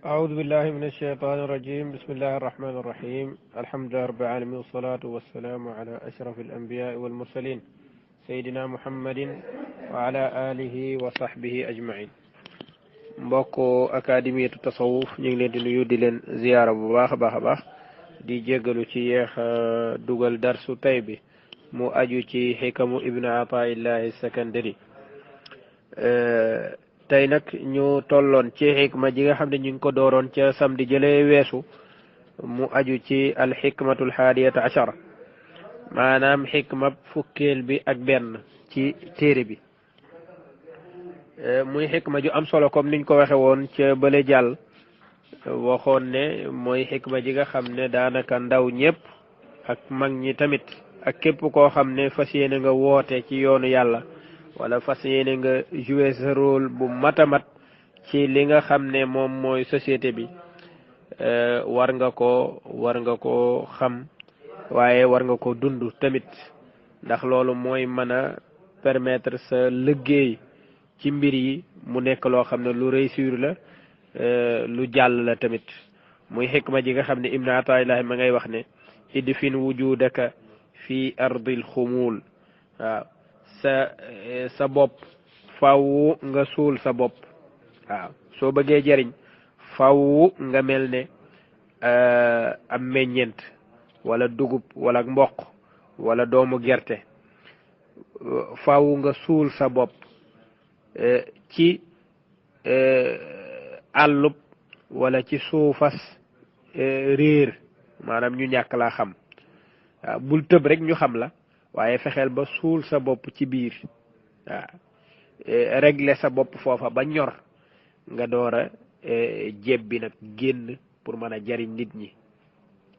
أعوذ بالله من الشيطان الرجيم. بسم الله الرحمن الرحيم. الحمد لله رب العالمين والصلاة والسلام على أشرف الأنبياء والمرسلين سيدنا محمد وعلى آله وصحبه أجمعين. mbokk académie tasawuf ñu ngi leen di nuyu di leen ziyaara bu baax a baax a baax di jéggalu ci yeex dugal darsu tay bi mu aju ci xikamu ibnu ataillahi sakandari. tey nag ñu tolloon ci xikma ji nga xam ne ñu ngi ko dooroon ca samedi jëlee weesu mu aju ci alxikmatul xaadiyata achara maanaam xikma fukkeel bi ak benn ci téere bi. muy xikma ju am solo comme niñ ko waxe woon ca bële jàll waxoon ne mooy xikma ji nga xam ne daanaka ndaw ñëpp ak mag ñi tamit ak képp koo xam ne fas yéene nga woote ci yoonu yàlla wala fas yéene nga jouer sa rôle bu matamat ci li nga xam ne moom mooy société bi war nga ko xam waaye war nga ko dund tamit ndax loolu mooy mën a permettre sa liggéey ci mbir yi mu nekk loo xam ne lu réussir la lu jàll la tamit. muy xikma ji nga xam ne ibnu ataillahi ma ngay wax ne idfin wujudaka fi ardil xumuul. waaw sa bopp faw nga suul sa bopp. waaw soo bëggee jariñ faw nga mel ne am meññeent wala dugub wala mboq wala doomu gerte faw nga suul sa bopp ci àllub wala ci suufas réer maanaam ñu ñàkk laa xam. waaw bul tëb rek ñu xam la waaye fexeel ba suul sa bopp ci biir. waaw régler sa bopp foofa ba ñor nga door a jebbi nag génn pour mën a jariñ nit ñi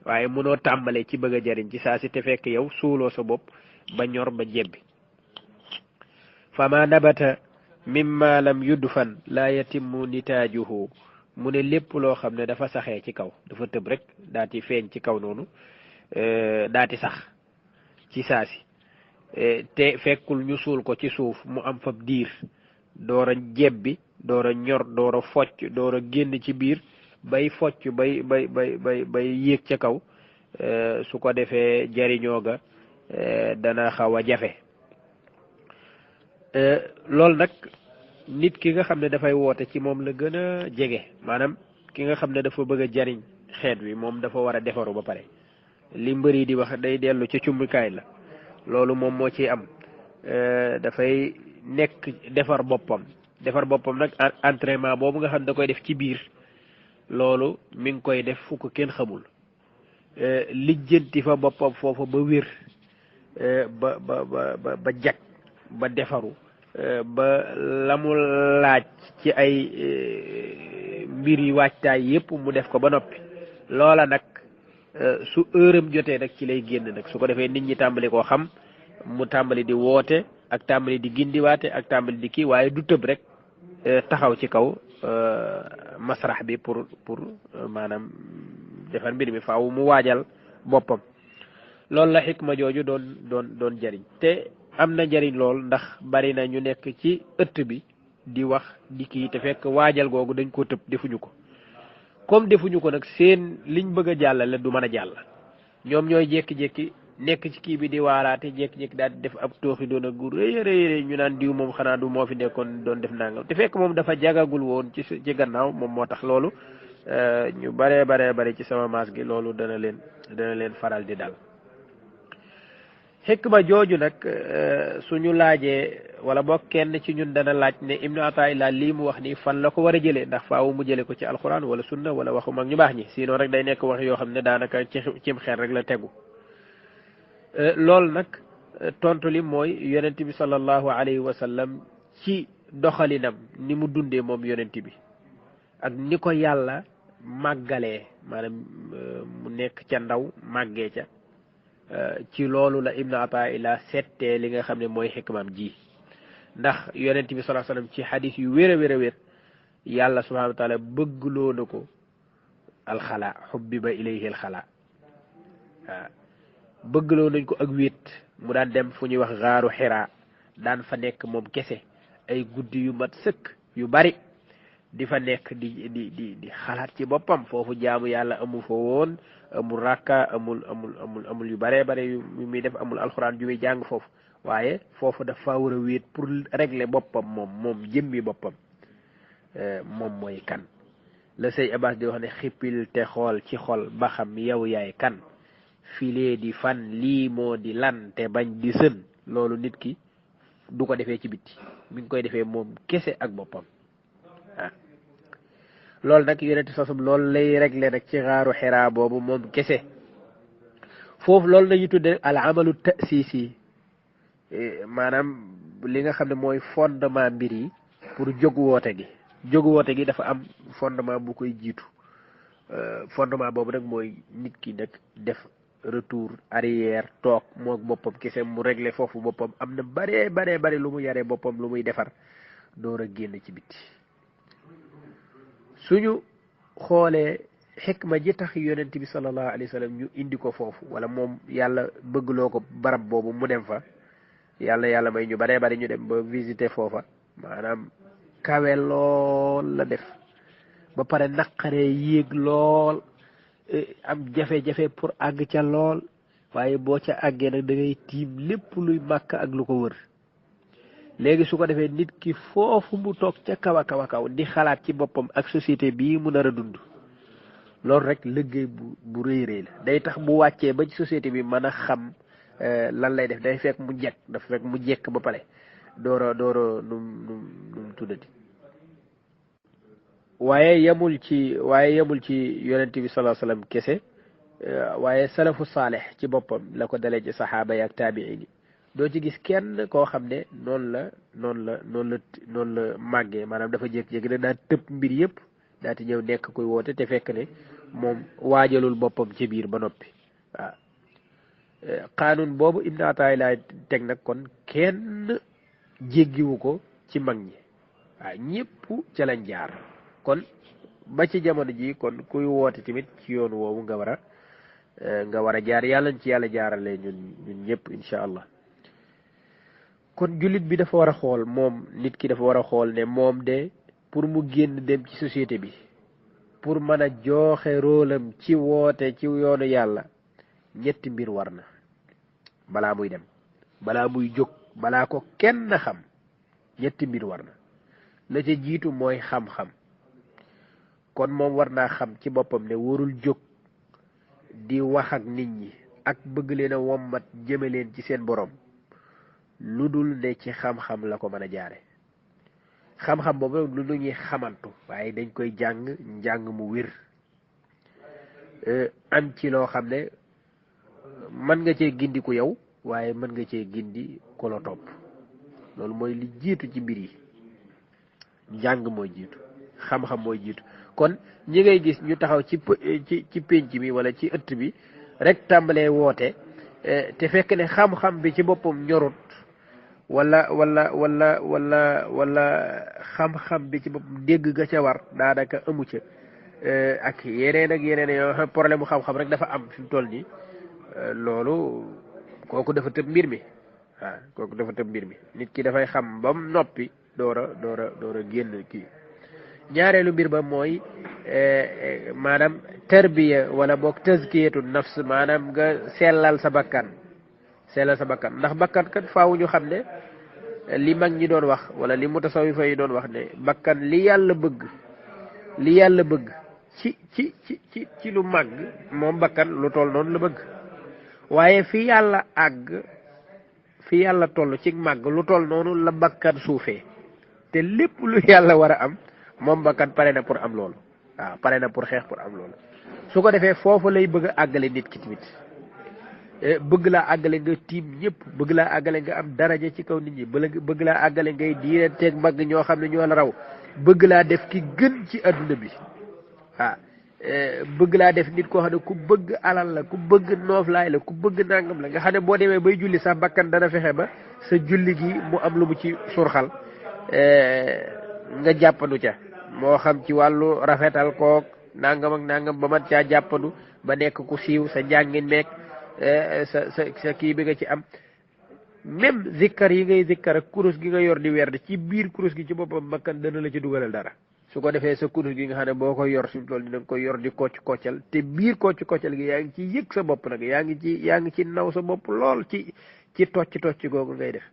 waaye mënoo tàmbale ci bëgg a jariñ ci saa si te fekk yow suuloo sa bopp ba ñor ba jebbi. fama nabata mimma lam yudfan la yatimmu nitaajuhu. mu ne lépp loo xam ne dafa saxee ci kaw dafa tëb rek daati feeñ ci kaw noonu daati sax ci saasi te fekkul ñu suul ko ci suuf mu am fab diir door a jebbi door a ñor door a focc door a génn ci biir bay focc bay yéeg ca kaw su ko defee jariñoo ga dana xaw a jafe. loolu nag nit ki nga xam ne dafay woote ci moom la gën a jege maanaam ki nga xam ne dafa bëgg a jariñ xeet wi moom dafa war a defaru ba pare. li mbëri di wax day dellu ci cumbukaay la loolu moom moo ciy am. dafay nekk defar boppam nag entraînement boobu nga xam ne da koy def ci biir loolu mi ngi koy def fu ko kenn xamul. lijjanti fa boppam foofu ba wér ba jag ba defaru ba la mu laaj ci ay mbir yi waajtaay yépp mu def ko ba noppi. loola nag su heuram jotee nag ci lay génn nag su ko defee nit ñi tàmbali koo xam mu tàmbali di woote ak tàmbali di gindiwaate ak tàmbali di kii waaye du tëb rek taxaw ci kaw masrax bi pour maanaam defar mbir mi faaw mu waajal boppam. loolu la xikma jooju doon jariñ te am na njariñ lool ndax bari na ñu nekk ci ëtt bi di wax di kii te fekk waajal googu dañ ko tëb defuñu ko. comme defuñu ko nag seen liñ bëgg a jàllale du mën a jàll. ñoom ñooy jékki-jékki nekk ci kii bi di waaraate jékki-jékki daal di def ab tooxi doon a gu rëy ñu naan diw moom xanaa du moo fi nekkoon doon def nangam te fekk moom dafa jagagul woon ci gannaaw moom moo tax loolu ñu bare ci sama maas gi loolu dana leen faral di dal. xikma jooju nag suñu laajee wala boog kenn ci ñun dana laaj ne ibnu ataillah lii mu wax nii fan la ko war a jëlee ndax faawu mu jëlee ko ci alquran wala sunna wala waxu mag ñu baax ñi sinon rek day nekk wax yoo xam ne daanaka cim xeer rek la tegu. loolu nag tontu li mooy yonent bi sallallahu alayhi wa sallam ci doxalinam ni mu dundee moom yonent bi ak ni ko yàlla màggalee maanaam mu nekk ca ndaw màggee ca. ci loolu la ibnu ataillah settee li nga xam ne mooy xikmaam ji ndax yonent bi sallallahu alayhi wasallam ci xadis yu wér a wér yàlla subhanahu wa taala bëggloo na ko alxala xubbiba ilayhi alxala. waaw bëggloo nañ ko ak wéet mu daan dem fu ñuy wax xaaru xiraa daan fa nekk moom kese ay guddi yu mat sëkk yu bari di fa nekk di xalaat ci boppam foofu jaamu yàlla amu fa woon amul rakka amul yu bare bare yu muy def amul alxuraan ju muy jàng foofu waaye foofu dafa war a wéet pour régler boppam moom jëmmi boppam moom mooy kan la sëy Abbas di wax ne xippil te xool ci xol ba xam yow yaay kan filee di fan lii moo di lan te bañ di sën loolu nit ki du ko defee ci bitti mi ngi koy defee moom kese ak boppam ah loolu nag yonente sasum loolu lay régler nag ci xaaru xiraa boobu moom kese foofu loolu nañu tudde al amalu tasisi maanaam li nga xam ne mooy fondement mbir yi pour jóg woote gi dafa am fondement bu koy jiitu fondement boobu nag mooy nit ki nag def retour arrière toog mook boppam kese mu régler foofu boppam am na bare lu mu yaree boppam lu muy defar door a génn ci bitti suñu xoolee xikma ji tax yonent bi sallallahu alayhi wa sallam ñu indi ko foofu wala moom yàlla bëggloo ko barab boobu mu dem fa yàlla may ñu bare ñu dem ba visiter foofa maanaam kawe lool la def ba pare naqaree yéeg lool am jafe-jafe pour àgg ca lool waaye boo ca àggee nag da ngay tiim lépp luy màkk ak lu ko wër léegi su ko defee nit ki foofu mu toog ca kaw a kaw di xalaat ci boppam ak société bii mu nar a dund loolu rek liggéey bu rëy la day tax bu wàccee ba ci société bi mën a xam lan lay def day fekk mu jekk ba pare doora num tuddati waaye yemul ci yonent bi sallallahu alayhi wasallam kese waaye salafu saalih ci boppam la ko dalee ci saxaaba yi ak taabiin yi doo ci gis kenn koo xam ne noonu la màggee maanaam dafa jékki-jékki ne daa tëb mbir yëpp daa ti ñëw nekk koy woote te fekk ne moom waajalul boppam ci biir ba noppi waaw xaanun boobu Ibn Ataa'illah teg nag kon kenn jéggiwu ko ci mag ñi waaw ñëpp ca lañ jaar kon ba ci jamono ji kon kuy woote tamit ci yoon woowu nga war a jaar yàlla ci yàlla jaarale ñun ñëpp insha allah kon jullit bi dafa war a xool moom nit ki dafa war a xool ne moom de pour mu génn dem ci société bi pour mën a joxe rôlam ci woote ci yoonu yàlla ñetti mbir war na balaa muy dem balaa muy jóg balaa ko kenn xam ñetti mbir war na la ca jiitu mooy xam-xam kon moom war naa xam ci boppam ne warul jóg di wax ak nit ñi ak bëgg leen a wommat jëme leen ci seen borom lu dul ne ci xam-xam la ko mën a jaare xam-xam boobu lu ñuy xamantu waaye dañ koy njàng mu wér am ci loo xam ne mën nga cee gindi ku yow waaye mën nga cee gindi ku la topp loolu mooy li jiitu ci mbir yi njàng mooy jiitu xam-xam mooy jiitu kon ñi ngay gis ñu taxaw ci pénc mi wala ci ëtt bi rek tàmbalee woote te fekk ne xam-xam bi ci boppam ñorut wala xam-xam bi ci boppam dégg ga ca war daanaka amu ca ak yeneen yoo xam problème mu xam-xam rek dafa am fi mu toll nii loolu kooku dafa tëb mbir mi waaw kooku dafa tëb mbir mi nit ki dafay xam ba mu noppi door a génn kii ñaareelu mbir ba mooy maanaam tarbiya wala boog tazkiyatu nafs maanaam nga sellal sa bakkan ndax bakkan kat faaw ñu xam ne li mag ñi doon wax wala li mutasawifa yi doon wax ne bakkan li yàlla bëgg ci lu màgg moom bakkan lu toll noonu la bëgg waaye fi yàlla toll ci màgg lu toll noonu la bakkan suufee te lépp lu yàlla war a am moom bakkan pare na pour am loolu waaw pare na pour xeex pour am loolu su ko defee foofu lay bëgg a àggale nit ki tamit bëgg laa àggale nga tiim ñëpp bëgg laa àggale nga am daraja ci kaw nit ñi bëgg laa àggale ngay diine teeg mag ñoo xam ne ñoo la raw bëgg laa def ki gën ci adduna bi waaw bëgg laa def nit koo xam ne ku bëgg alal la ku bëgg nooflaay la ku bëgg nangam la nga xam ne boo demee bay julli sax bakkan dana fexe ba sa julli gi mu am lu mu ci surxal nga jàppandu ca moo xam ci wàllu rafetal koog nangam ak nangam ba man caa jàppandu ba nekk ku siiw sa njàngin meeg sa kii bi nga ci am même zikkar yi ngay zikkar ak kurus gi nga yor di werd ci biir kurus gi ci boppam bakkan dana la ci dugalal dara su ko defee sa kurus gi nga xam ne boo koy yor suñu tool dina koy yor di kocc koccal te biir kocc koccal gi yaa ngi ci yëg sa bopp nag yaa ngi ci naw sa bopp lool ci tocc googu ngay def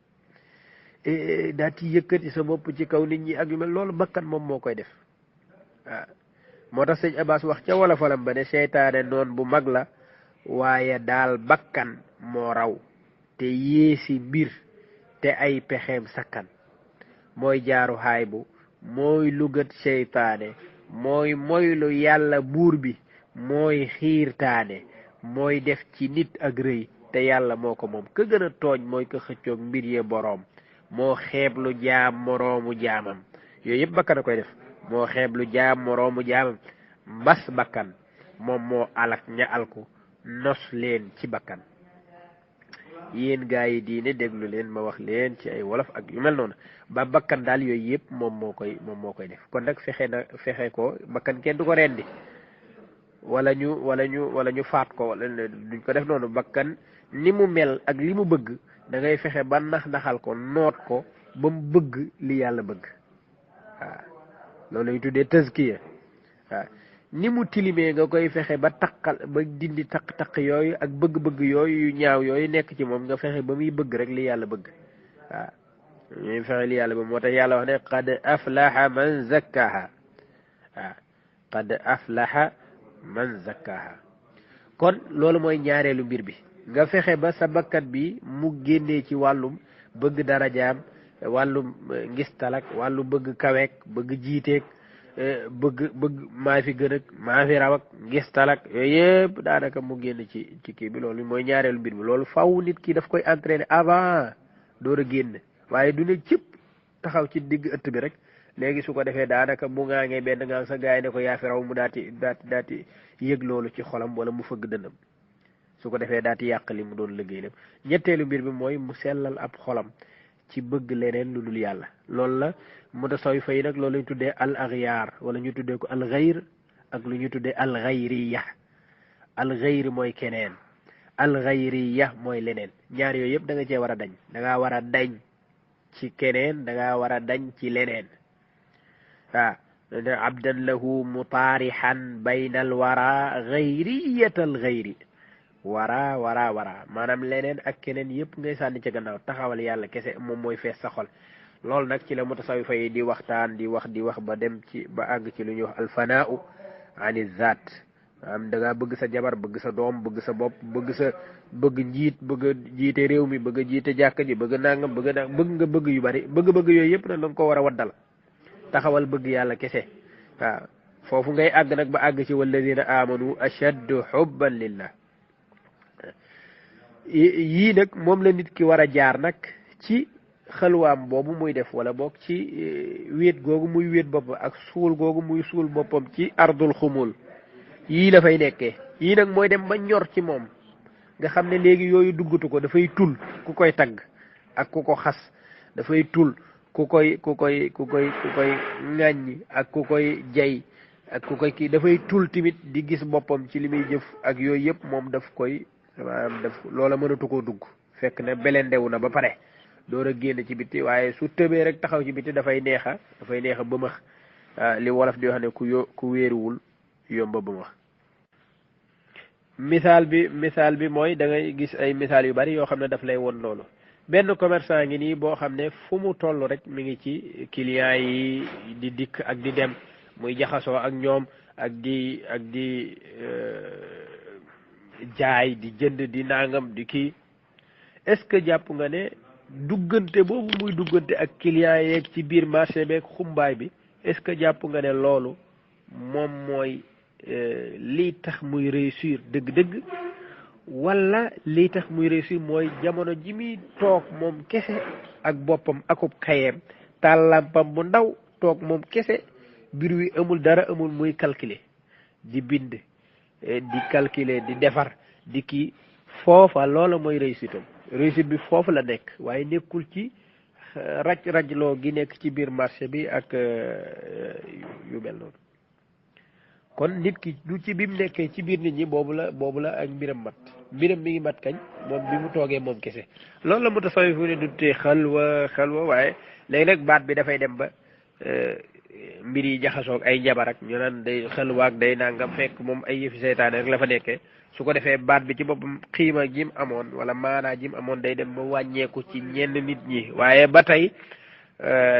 daa ci yëkkati sa bopp ci kaw nit ñi ak yu mel loolu bakkan moom moo koy def waaw moo tax sëñ Abbas wax ca wala falam ba ne seytaane noon bu mag la waaye daal bakkan moo raw te yéesi mbir te ay pexeem sakkan mooy jaaru xaay bu mooy lugat seytaane mooy lu yàlla buur bi mooy xiirtaane mooy def ci nit ak rëy te yàlla moo ko moom ka gën a tooñ mooy ko xëccoog mbir yee boroom moo xeeblu jaam moroomu jaamam yooyu yëpp bakkan a koy def moo xeeblu jaam moroomu jaamam mbas bakkan moom moo alak ña alku nos leen ci bakkan yéen gaa yi diine déglu leen ma wax leen ci ay wolof ak yu mel noonu ba bakkan daal yooyu yëpp moom moo koy def kon nag fexe ko bakkan kenn du ko rendi wala ñu faat ko wala duñ ko def noonu bakkan ni mu mel ak li mu bëgg da ngay fexe ba naxal ko noot ko ba mu bëgg li yàlla bëgg waaw loolu lañu tuddee tazkiya waaw ni mu tilimee nga koy fexe ba taqal ba dindi taq yooyu ak bëgg-bëgg yooyu yu ñaaw yooyu nekk ci moom nga fexe ba muy bëgg rek li yàlla bëgg waaw ñuy fexe li yàlla bëgg moo tax yàlla wax ne qad aflaha man zakkaha waaw qad aflaha man zakkaha kon loolu mooy ñaareelu mbir bi nga fexe ba sa bakkat bi mu génnee ci wàllum bëgg darajaam wàllum ngistalak wàllu bëgg kaweek bëgg jiiteek bëgg maa fi gën ak maa fi raw ak ngistal ak yooyu yëpp daanaka mu génn ci kii bi loolu mooy ñaareelu mbir bi loolu faw nit ki daf koy entraîner avant door a génn waaye du ne cëpp taxaw ci digg ëtt bi rek léegi su ko defee daanaka mu ngaangee benn ngaa sa gaay ne ko yaa fi raw mu daati yëg loolu ci xolam wala mu fëgg dënnam su ko defee daati yàq li mu doon liggéey lépp ñetteelu mbir bi mooy mu sellal ab xolam ci bëgg leneen lu dul yàlla loolu la mutasawwifa yi nag loolu lañu tuddee al aghyar wala ñu tuddee ko al ghayr ak lu ñu tuddee al ghayriya al ghayr mooy keneen al ghayriya mooy leneen ñaar yooyu yëpp da nga cee war a dañ da ngaa war a dañ ci keneen da ngaa war a dañ ci leneen waaw abdan lahu mutaarihan bayna al wara ghayriyat al ghayri wara maanaam leneen ak keneen yëpp ngay sànni ca gannaaw taxawal yàlla kese moom mooy fees sa xol loolu nag ci la mutasawifa yi di waxtaan di wax ba dem ci ba àgg ci lu ñuy wax alfanaau ani zaat am da ngaa bëgg sa jabar bëgg sa doom bëgg sa bopp bëgg njiit bëgg a jiite réew mi bëgg a jiite jàkka ji bëgg nangam bëgg yu bari bëgg yooyu yëpp nag da nga ko war a waddal taxawal bëgg yàlla kese waaw foofu ngay àgg nag ba àgg ci walladina amanu ashaddu hubban lillah yii nag moom la nit ki war a jaar nag ci xalwaam boobu muy def wala boog ci wéet googu muy wéet boppam ak suul googu muy suul boppam ci ardul xumul yii la fay nekkee yii nag mooy dem ba ñor ci moom nga xam ne léegi yooyu duggatu ko dafay tul ku koy tagg ak ku ko xas dafay tul ku koy ŋàññi ak ku koy jay ak ku koy kii dafay tul tamit di gis boppam ci li muy jëf ak yooyu yëpp moom daf koy loola mënatu koo dugg fekk ne belendewu na ba pare door a génn ci biti waaye su tëbee rek taxaw ci biti dafay neexa bëmëx li wolof di wax ne ku wéeruwul yomba bëmëx misaal bi mooy da ngay gis ay misaal yu bari yoo xam ne daf lay won loolu benn commerçant ngi nii boo xam ne fu mu toll rek mi ngi ci client yi di dikk ak di dem muy jaxasoo ak ñoom ak di jaay di jënd di nangam di kii est-ce que jàpp nga ne duggante boobu muy duggante ak client yeeg ci biir marché beeg xumbaay bi est-ce que jàpp nga ne loolu moom mooy lii tax muy réussir dëgg-dëgg wala lii tax muy réussir mooy jamono ji muy toog moom kese ak boppam akub kayeem tàllampam bu ndaw toog moom kese biir wi amul dara amul muy calculer di bind di calculer di defar di kii foofa loola mooy réussite bi foofu la nekk waaye nekkul ci rajloo gi nekk ci biir marché bi ak yu mel noonu kon nit ki du ci bi mu nekkee ci biir nit ñi boobu la ak mbiram mi ngi mat kañ moom bi mu toogee moom kese loolu la mutasawwifu ne du tee xalwa waaye léegi nag baat bi dafay dem ba mbir yi jaxasoog ay njabar ak ñu naan day xelwaag day nangam fekk moom ay yëfi seytaane rek la fa nekkee su ko defee baat bi ci boppam xiima jim amoon wala maanaa jim amoon day dem ba wàññeeku ci ñenn nit ñi waaye ba tey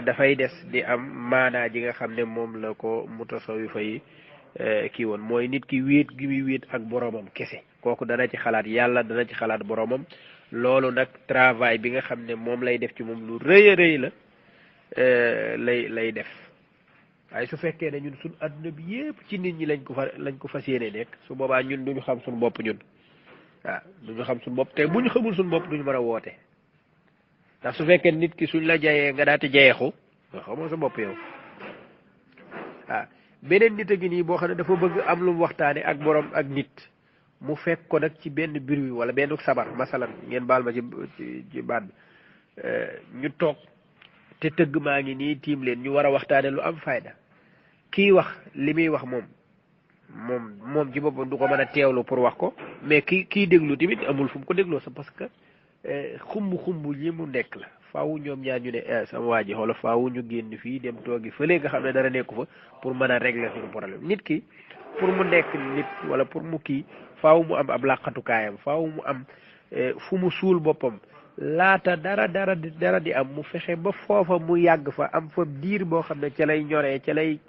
dafay des di am maanaa ji nga xam ne moom la ko mutasawifa yi kii woon mooy nit ki wéet gi muy wéet ak boromam kese kooku dana ci xalaat yàlla dana ci xalaat boromam loolu nag travail bi nga xam ne moom lay def ci moom lu rëy a rëy la lay def waaye su fekkee ne ñun suñ adduna bi yépp ci nit ñi lañ ko fas yéene nekk su boobaa ñun duñu xam suñu bopp ñun waaw duñu xam suñu bopp te bu ñu xamul suñu bopp duñu mën a woote ndax su fekkee nit ki suñ la jayee nga daati jayeexu nga xamoo sa bopp yow waaw beneen nit a ngi nii boo xam ne dafa bëgg am lu mu waxtaane ak borom ak nit mu fekk ko nag ci benn biir wi wala benn sabar masalan ngeen baal ma ci baat bi ñu toog te tëgg maa ngi nii tiim leen ñu war a waxtaane lu am fayda kii wax li muy wax moom ci boppam du ko mën a teewlu pour wax ko mais kii déglu tamit amul fu mu ko dégloo sa parce que xumb yi mu nekk la faaw ñoom ñaar ñu ne sama waa ji xoolal faaw ñu génn fii dem toogi fële nga xam ne dara nekku fa pour mën a régler suñu problème nit ki pour mu nekk nit wala pour mu kii faaw mu am ab làqatukaayam faaw mu am fu mu suul boppam laata dara di am mu fexe ba foofa mu yàgg fa am fa diir boo xam ne ca lay ñoree ca lay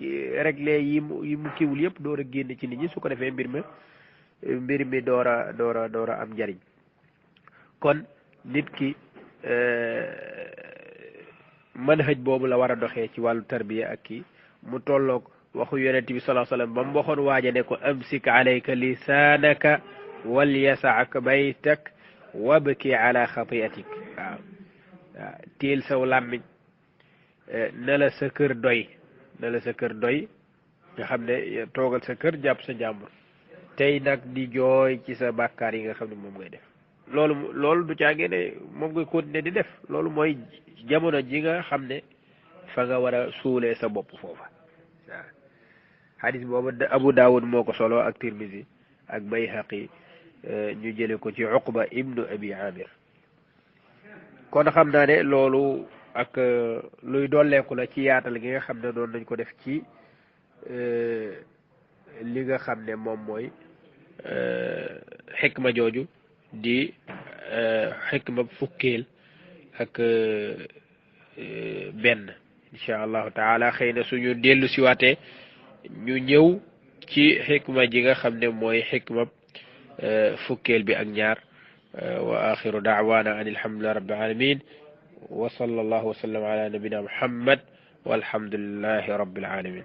régler yi mu kiwul yëpp door a génn ci nit ñi su ko defee mbir mi door a am njariñ kon nit ki manhaj boobu la war a doxee ci wàllu tarbiya ak kii mu tolloog waxu yonent bi sallallahu alayhi wasallam ba mu waxoon waaja ne ko amsik alayka lisaanaka wal yasaaka baytak wabki ala xatiatik waaw téel saw làmmiñ na la sa kër doy nga xam ne toogal sa kër jàpp sa jàmbur tey nag di jooy ci sa bàkkaar yi nga xam ne moom ngay def loolu du caagee ne moom ngay continuer di def loolu mooy jamono ji nga xam ne fa nga war a suulee sa bopp foofa waaw xadis boobu Abu Daawud moo ko solo ak Tirmisi ak Bayhaqi ñu jële ko ci Uqba ibnu Abi Amir kon xam naa ne loolu ak luy dolleeku la ci yaatal gi nga xam ne doon nañ ko def ci li nga xam ne moom mooy xikma jooju di xikma fukkeel ak benn incha allahu taala xëy na suñu dellu siwaatee ñu ñëw ci xikma ji nga xam ne mooy xikma fukkeel bi ak ñaar wa axiru daawaana an alhamdulillahi rabbil alamin wa sallallahu wa sallam ala nabina muhammad walhamdulillahi rabbil alamin